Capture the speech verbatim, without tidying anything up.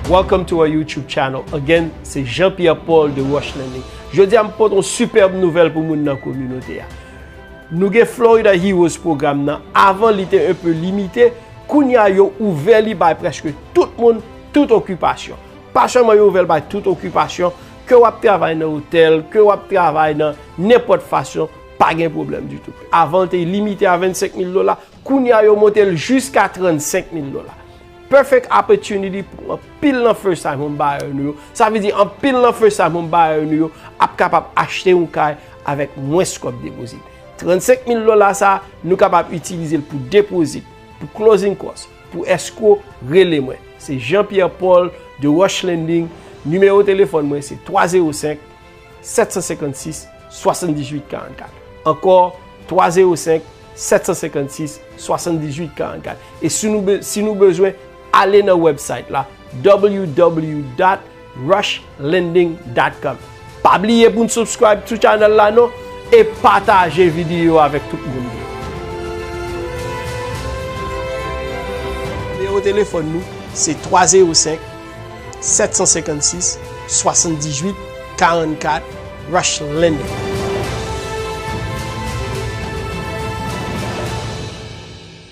Welcome to our YouTube channel. Again, se Jean Pierre Paul de Rush Lending. Jodi a, m pote yon sipèb nouvèl pou moun nan kominote a. Nou gen Florida Heroes pwogram nan. Avan, li te enpe limite. Kounye a, yo ouvè li bay prèske tout moun, tout okipasyon. Pa sèlman yo ouvè l bay tout okipasyon, ke w ap travay nan otèl, ke w ap travay nan nenpòt fason, pa gen pwoblèm ditou. Avan, l te limite a vennsenk mil dola. Kounye a, yo monte l jiska trannsenk mil dola. Perfect opportunity pou anpil nan first time home buyer nou yo. Sa vle di anpil nan first time home buyer nou yo ap kapab achte yon kay avèk mwens kòb depozit. Trannsenk mil dola sa, nou kapab itilize l pou depozit, pou closing cost, pou escrow, rele mwen. Se Jean Pierre Paul de Rush Lending. Nimewo telefòn mwen se twa zewo senk, sèt san senkannsis, swasanndizuit karannkat. Ankò, twa zewo senk, sèt san senkannsis, swasanndizuit karannkat. E si nou, be- si nou bezwen, ale nan website la, w w w dot rush lending dot com. Pa bliye pou n subscribe sou channel la non, e pataje videyo avèk tout moun. Nimewo telefòn nou se twa zewo senk, sèt san senkannsis, swasanndizuit karannkat, Rush Lending.